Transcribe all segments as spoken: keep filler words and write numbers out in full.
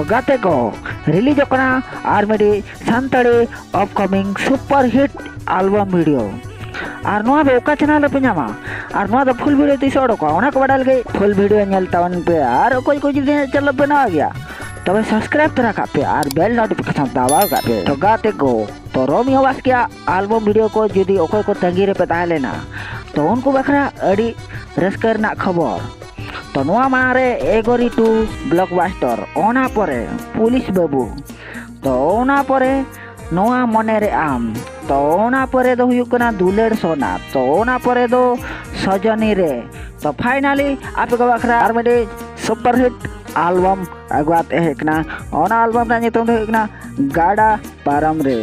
ᱜᱟᱛᱮ ᱠᱚ, ᱨᱤᱞᱤᱡᱚᱜ ᱠᱟᱱᱟ ᱟᱨ ᱢᱤᱫᱴᱤᱡ ᱥᱟᱱᱛᱟᱲᱤ ᱟᱯᱠᱟᱢᱤᱝ ᱥᱩᱯᱟᱨ ᱦᱤᱴ ᱟᱞᱵᱟᱢ ᱵᱷᱤᱰᱤᱭᱳ᱾ ᱟᱨ ᱱᱚᱣᱟ ᱫᱚ ᱚᱠᱟ ᱪᱮᱱᱮᱞ ᱨᱮᱯᱮ ᱧᱟᱢᱟ? ᱟᱨ ᱱᱚᱣᱟ ᱫᱚ ᱯᱷᱩᱞ ᱵᱷᱤᱰᱤᱭᱳ ᱛᱤᱥ ᱚᱰᱚᱠᱚᱜᱼᱟ, ᱚᱱᱟ ᱠᱚ ᱵᱟᱰᱟᱭ ᱞᱟᱹᱜᱤᱫ ᱯᱷᱩᱞ ᱵᱷᱤᱰᱤᱭᱳ ᱧᱮᱞ ᱛᱟᱵᱚᱱ ᱯᱮ᱾ ᱟᱨ ᱚᱠᱚᱭ ᱠᱚ ᱡᱩᱫᱤ ᱤᱧᱟᱹᱜ ᱪᱮᱱᱮᱞ ᱯᱮ ᱱᱟᱣᱟ ᱜᱮᱭᱟ, ᱛᱚᱵᱮ ᱥᱟᱵᱥᱠᱨᱟᱭᱤᱵ ᱛᱚᱨᱟ ᱠᱟᱜ ᱯᱮ ᱟᱨ ᱵᱮᱞ ᱱᱳᱴᱤᱯᱷᱤᱠᱮᱥᱚᱱ ᱫᱟᱵᱟᱣ ᱠᱟᱜ ᱯᱮ᱾ ᱛᱚ ᱜᱟᱛᱮ ᱠᱚ, ᱛᱚ ᱨᱳᱢᱤᱭᱳ ᱵᱟᱥᱠᱮᱭᱟᱜ ᱟᱞᱵᱟᱢ ᱵᱷᱤᱰᱤᱭᱳ ᱠᱚ ᱡᱩᱫᱤ ᱚᱠᱚᱭ ᱠᱚ ᱛᱟᱺᱜᱤ ᱨᱮᱯᱮ ᱛᱟᱦᱮᱸ ᱞᱮᱱᱟ, ᱛᱚ ᱩᱱᱠᱩ ᱵᱟᱠᱷᱨᱟ ᱟᱹᱰᱤ ᱨᱟᱹᱥᱠᱟᱹ ᱨᱮᱱᱟᱜ ᱠᱷᱚᱵᱚᱨ᱾ ᱛᱚ ᱱᱚᱣᱟ ᱢᱟᱲᱟᱝ ᱨᱮ ᱮᱜᱳᱨᱤ ᱴᱩ ᱵᱞᱚᱠᱵᱟᱥᱴᱟᱨ, ᱚᱱᱟ ᱯᱚᱨᱮ ᱯᱩᱞᱤᱥ ᱵᱟᱹᱵᱩ, ᱛᱚ ᱚᱱᱟ ᱯᱚᱨᱮ ᱱᱚᱣᱟ ᱢᱚᱱᱮ ᱨᱮ ᱟᱢ, ᱛᱚ ᱚᱱᱟ ᱯᱚᱨᱮ ᱫᱚ ᱦᱩᱭᱩᱜ ᱠᱟᱱᱟ ᱫᱩᱞᱟᱹᱲ ᱥᱳᱱᱟ, ᱛᱚ ᱚᱱᱟ ᱯᱚᱨᱮ ᱫᱚ ᱥᱚᱡᱚᱱᱤ ᱨᱮ, ᱛᱚ ᱯᱷᱟᱭᱱᱟᱞᱤ ᱟᱯᱮ ᱠᱚ ᱵᱟᱠᱷᱨᱟ ᱟᱨ ᱢᱤᱫᱴᱤᱡ ᱥᱩᱯᱟᱨ ᱦᱤᱴ ᱟᱞᱵᱟᱢ ᱟᱹᱜᱩ ᱟᱛᱮ ᱦᱮᱡ ᱠᱟᱱᱟ᱾ ᱚᱱᱟ ᱟᱞᱵᱟᱢ ᱨᱮᱱᱟᱜ ᱧᱩᱛᱩᱢ ᱫᱚ ᱦᱩᱭᱩᱜ ᱠᱟᱱᱟ ᱜᱟᱰᱟ ᱯᱟᱨᱚᱢ ᱨᱮ᱾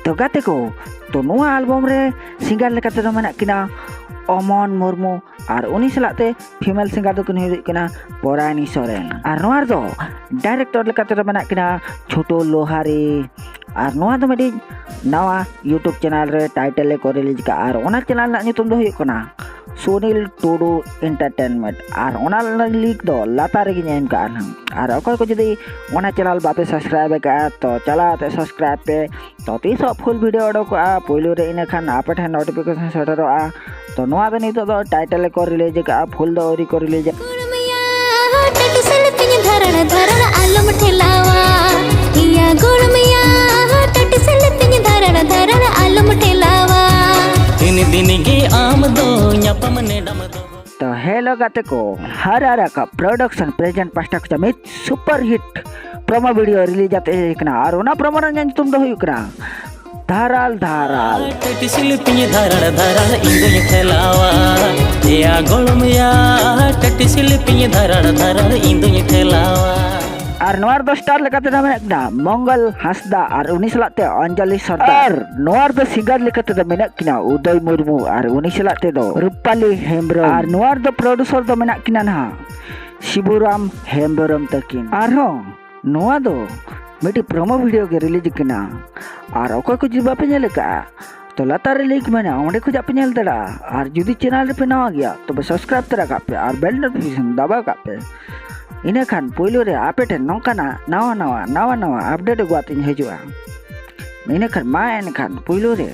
ᱛᱚ ᱜᱟᱛᱮ ᱠᱚ, ᱛᱚ ᱱᱚᱣᱟ ᱟᱞᱵᱟᱢ ᱨᱮ ᱥᱤᱝᱜᱟᱨ ᱞᱮᱠᱟ ᱛᱮᱫᱚ ᱢᱮᱱᱟᱜ ᱠᱤᱱᱟ ᱚᱢᱚᱱ ᱢᱩᱨᱢᱩ, ᱟᱨ ᱩᱱᱤ ᱥᱟᱞᱟᱜ ᱛᱮ ᱯᱷᱤᱢᱮᱞ ᱥᱤᱝᱜᱟᱨ ᱫᱚᱠᱤᱱ ᱦᱩᱭᱩᱜ ᱠᱟᱱᱟ ᱯᱚᱨᱟᱭᱱᱤ ᱥᱚᱨᱮᱱ᱾ ᱟᱨ ᱱᱚᱣᱟ ᱨᱮᱫᱚ ᱰᱟᱭᱨᱮᱠᱴᱚᱨ ᱞᱮᱠᱟ ᱛᱮᱫᱚ ᱢᱮᱱᱟᱜ ᱠᱤᱱᱟ ᱪᱷᱳᱴᱳ ᱞᱳᱦᱟᱨᱤ᱾ ᱟᱨ ᱱᱚᱣᱟ ᱫᱚ ᱢᱤᱫᱴᱤᱡ ᱱᱟᱣᱟ YouTube ᱪᱮᱱᱮᱞ ᱨᱮ ᱴᱟᱭᱴᱮᱞ ᱠᱚ ᱨᱤᱞᱤᱡᱽ ᱠᱟᱜᱼᱟ, ᱟᱨ ᱚᱱᱟ ᱪᱮᱱᱮᱞ ᱨᱮᱱᱟᱜ ᱧᱩᱛᱩᱢ ᱫᱚ ᱦᱩᱭᱩᱜ ᱠᱟᱱᱟ ᱥᱩᱱᱤᱞ ᱴᱩᱰᱩ ᱮᱱᱴᱟᱨᱴᱮᱱᱢᱮᱱᱴ, ᱟᱨ ᱚᱱᱟ ᱨᱮᱱᱟᱜ ᱞᱤᱝᱠ ᱫᱚ ᱞᱟᱛᱟᱨ ᱨᱮᱜᱮᱧ ᱮᱢ ᱠᱟᱜᱼᱟ ᱱᱟᱦᱟᱜ᱾ ᱟᱨ ᱚᱠᱚᱭ ᱠᱚ ᱡᱩᱫᱤ ᱚᱱᱟ ᱪᱮᱱᱮᱞ ᱵᱟᱯᱮ ᱥᱟᱵᱥᱠᱨᱟᱭᱤᱵ ᱟᱠᱟᱫᱼᱟ, ᱛᱚ ᱪᱟᱞᱟᱣ ᱠᱟᱛᱮ ᱥᱟᱵᱥᱠᱨᱟᱭᱤᱵ ᱯᱮ᱾ ᱛᱚ ᱛᱤᱥᱚᱜ ᱯᱷᱩᱞ ᱵᱷᱤᱰᱤᱭᱳ ᱚᱰᱚᱠᱚᱜᱼᱟ ᱯᱳᱭᱞᱳ ᱨᱮ, ᱤᱱᱟᱹ ᱠᱷᱟᱱ ᱟᱯᱮ ᱴᱷᱮᱱ ᱱᱳᱴᱤᱯᱷᱤᱠᱮᱥᱚᱱ ᱥᱮᱴᱮᱨᱚᱜᱼᱟ᱾ ᱛᱚ ᱱᱚᱣᱟ ᱫᱚ ᱱᱤᱛᱚᱜ ᱫᱚ ᱴᱟᱭᱴᱮᱞ ᱠᱚ ᱨᱤᱞᱤᱡᱽ ᱟᱠᱟᱫᱼᱟ, ᱯᱷᱩᱞ ᱫᱚ ᱟᱹᱣᱨᱤ ᱠᱚ ᱨᱤᱞᱤᱡᱟ᱾ ᱜᱚᱲᱢᱤᱭᱟ, ᱴᱟᱹᱴᱩ ᱥᱮᱞᱮᱫᱤᱧ ᱫᱷᱟᱨᱟᱲ ᱫᱷᱟᱨᱟᱲ ᱟᱞᱚᱢ ᱴᱷᱮᱞᱟᱣᱟ᱾ ᱤᱭᱟ ᱜᱚᱲᱢᱤᱭᱟ, ᱴᱟᱹᱴᱩ ᱥᱮᱞᱮᱫᱤᱧ ᱫᱷᱟᱨᱟᱲ ᱫᱷᱟᱨᱟᱲ ᱟᱞᱚᱢ ᱴᱷᱮᱞᱟᱣᱟ᱾ ᱛᱤᱱ ᱫᱤᱱ ᱜᱮ ᱟᱢ ᱫᱚ ᱧᱟᱯᱟᱢ ᱱᱮᱰᱟᱢ ᱫᱚ᱾ ᱛᱚ ᱦᱮᱞᱳ ᱜᱟᱛᱮ ᱠᱚ, ᱦᱟᱨᱟ ᱨᱟᱠᱟᱵ ᱯᱨᱚᱰᱟᱠᱥᱚᱱ ᱯᱨᱮᱡᱮᱱᱴ ᱯᱟᱥᱴᱟ ᱠᱷᱚᱱ ᱢᱤᱫ super hit promo video release ᱟᱛᱮ ᱦᱮᱡ ᱟᱠᱟᱱᱟ, ᱟᱨ ᱚᱱᱟ ᱯᱨᱳᱢᱳ ᱨᱮᱱᱟᱜ ᱧᱩᱛᱩᱢ ᱫᱚ ᱦᱩᱭᱩᱜ ᱠᱟᱱᱟ ᱫᱷᱟᱨᱟᱞ ᱫᱷᱟᱨᱟᱞ᱾ ᱴᱟᱹᱴᱤ ᱥᱤᱞᱯᱤᱧ ᱫᱷᱟᱨᱟᱲ ᱫᱷᱟᱨᱟᱲ ᱤᱧ ᱫᱩᱧ ᱴᱷᱮᱞᱟᱣᱟ᱾ ᱮᱭᱟ ᱜᱚᱲᱚᱢᱮᱭᱟ, ᱴᱟᱹᱴᱤ ᱥᱤᱞᱯᱤᱧ ᱫᱷᱟᱨᱟᱲ ᱫᱷᱟᱨᱟᱲ ᱤᱧ ᱫᱩᱧ ᱴᱷᱮᱞᱟᱣᱟ᱾ ᱟᱨ ᱱᱚᱣᱟ ᱨᱮᱫᱚ ᱥᱴᱟᱨ ᱞᱮᱠᱟᱛᱮ ᱫᱚ ᱢᱮᱱᱟᱜ ᱠᱤᱱᱟ ᱢᱚᱝᱜᱚᱞ ᱦᱟᱸᱥᱫᱟ ᱟᱨ ᱩᱱᱤ ᱥᱟᱞᱟᱜ ᱛᱮ ᱚᱧᱡᱚᱞᱤ ᱥᱚᱨᱫᱟᱨ᱾ ᱟᱨ ᱱᱚᱣᱟ ᱨᱮᱫᱚ ᱥᱤᱝᱜᱟᱨ ᱞᱮᱠᱟ ᱛᱮᱫᱚ ᱢᱮᱱᱟᱜ ᱠᱤᱱᱟ ᱩᱫᱚᱭ ᱢᱩᱨᱢᱩ ᱟᱨ ᱩᱱᱤ ᱥᱟᱞᱟᱜ ᱛᱮᱫᱚ ᱨᱩᱯᱟᱞᱤ ᱦᱮᱢᱵᱨᱚᱢ᱾ ᱟᱨ ᱱᱚᱣᱟ ᱨᱮᱫᱚ ᱯᱨᱚᱰᱩᱥᱚᱨ ᱫᱚ ᱢᱮᱱᱟᱜ ᱠᱤᱱᱟ ᱱᱟᱦᱟᱜ ᱥᱤᱵᱩᱨᱟᱢ ᱦᱮᱢᱵᱨᱚᱢ ᱛᱟᱹᱠᱤᱱ᱾ ᱟᱨᱦᱚᱸ ᱱᱚᱣᱟ ᱫᱚ ᱢᱤᱫᱴᱤᱡ promo video ᱜᱮ release ᱠᱟᱱᱟ᱾ ᱟᱨ ᱚᱠᱚᱭ ᱠᱚ ᱡᱩᱫᱤ ᱵᱟᱯᱮ ᱧᱮᱞ ᱟᱠᱟᱫᱼᱟ, ᱛᱚ ᱞᱟᱛᱟᱨ ᱨᱮ link ᱢᱮᱱᱟᱜᱼᱟ, ᱚᱸᱰᱮ ᱠᱷᱚᱱᱟᱜ ᱯᱮ ᱧᱮᱞ ᱫᱟᱲᱮᱭᱟᱜᱼᱟ᱾ ᱟᱨ ᱡᱩᱫᱤ channel ᱨᱮᱯᱮ ᱱᱟᱣᱟ ᱜᱮᱭᱟ, ᱛᱚᱵᱮ subscribe ᱛᱚᱨᱟ ᱠᱟᱜ ᱯᱮ ᱟᱨ bell notification ᱫᱟᱵᱟᱣ ᱠᱟᱜ ᱯᱮ᱾ ᱤᱱᱟᱹ ᱠᱷᱟᱱ ᱯᱳᱭᱞᱳ ᱨᱮ ᱟᱯᱮ ᱴᱷᱮᱱ ᱱᱚᱝᱠᱟᱱᱟᱜ ᱱᱟᱣᱟ ᱱᱟᱣᱟ, ᱱᱟᱣᱟ ᱱᱟᱣᱟ update ᱟᱹᱜᱩ ᱟᱛᱮᱧ ᱦᱤᱡᱩᱜᱼᱟ᱾ ᱤᱱᱟᱹ ᱠᱷᱟᱱ ᱢᱟ ᱮᱱᱠᱷᱟᱱ ᱯᱳᱭᱞᱳ ᱨᱮ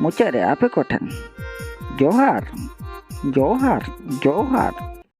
ᱢᱩᱪᱟᱹᱫ ᱨᱮ ᱟᱯᱮ ᱠᱚᱴᱷᱮᱱ ᱡᱚᱦᱟᱨ, ᱡᱚᱦᱟᱨ, ᱡᱚᱦᱟᱨ᱾